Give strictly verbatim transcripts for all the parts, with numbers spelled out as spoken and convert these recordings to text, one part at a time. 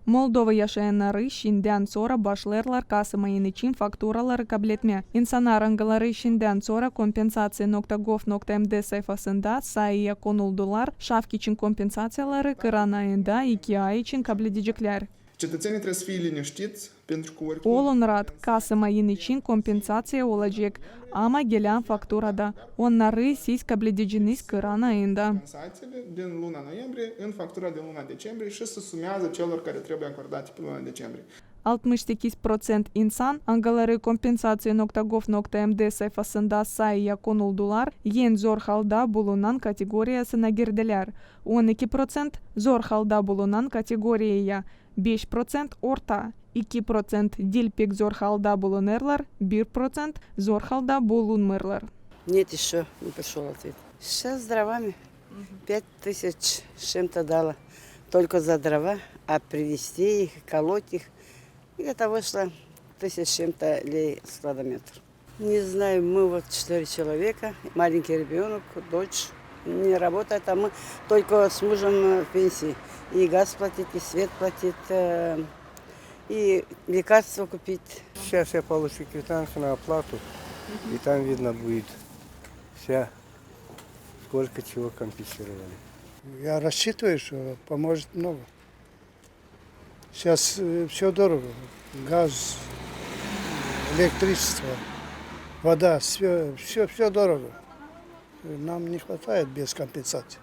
Moldova yaşayannarı şindän sora başlêêrlar Kasım ayın için fakturaları kabletmää. İnsannar, angıları şindän sora kompensaţiya nokta gov nokta md sayfasında sayıya konuldular, şafki için kompensaţiyaları kıran ayında iki ay için kabledeceklär. Cetățenii trebuie să fie liniștiți, pentru că oricum... Olun raat, Kasım ayın için kompensaţiya olacek, ama gelän fakturada. Onnarı siz kabledeceniz kıran ayında. Compensațiile din luna noiembrie în factura din luna decembrie și se sumează celor care trebuie acordate pe luna decembrie. Altmış sekiz proţent insan, angıları kompensaţiya nokta gov nokta md sayfasında sayıya konuldular, en zor halda bulunan kategoriyasına girdilär. On iki proţent zor halda bulunan kategoriyaya, beş proţent orta, iki proţent diil pek zor halda bulunêrlar, bir proţent zor halda bulunmêêrlar. Нет, ещё не пришёл ответ. Сейчас с дровами. Пять тысяч с чем-то дала. Только за дрова, а привезти их, колоть их. И это вышло тысяч с чем-то лей складометр. Не знаю, мы вот четыре человека, маленький ребёнок, дочь. Не работает, а мы только с мужем, э, в пенсии. И газ платить, и свет платить, э, и лекарства купить. Сейчас я получу квитанцию на оплату, и там видно будет вся, сколько чего компенсировали. Я рассчитываю, что поможет много. Сейчас, э, всё дорого. Газ, электричество, вода, всё, всё, всё дорого. Нам не хватает без компенсации.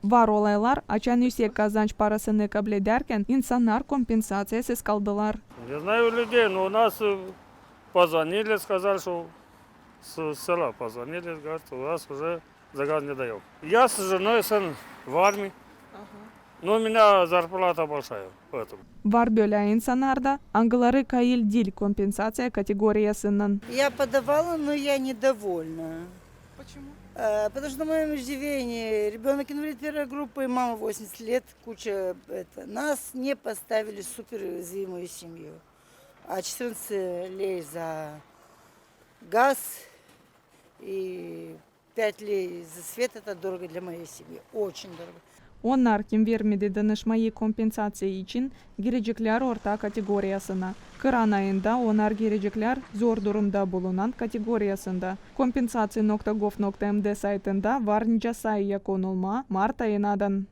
Var olaylar, açan üüsek kazanç parasını kabledärkän, insannar kompensaţiyasız kaldılar. Не знаю людей, но у нас, э, позвонили, сказали, что с села позвонили, говорят, у вас уже за газ не даём. Я с женой, сын в армии. Но у меня зарплата большая, поэтому. Var bölä insannar da, angıları kayıl diil kompensaţiya kategoriyasından. Я подавала, но я недовольна. Почему? Э, потому что на моём иждивении ребёнок инвалид первой группы, мама восемьдесят лет, куча, это, нас не поставили в суперуязвимую семью. А четырнадцать лей за газ и пять лей за свет, это дорого для моей семьи, очень дорого. Onnar, kim vermedi danışmayı kompensaţiya için, gireceklär orta kategoriyasına. Kıran ayında onnar gireceklär zor durumda bulunan kategoriyasında. Kompensaţiya nokta gov nokta md saytında var nicä sayıya konulmaa mart ayınadan.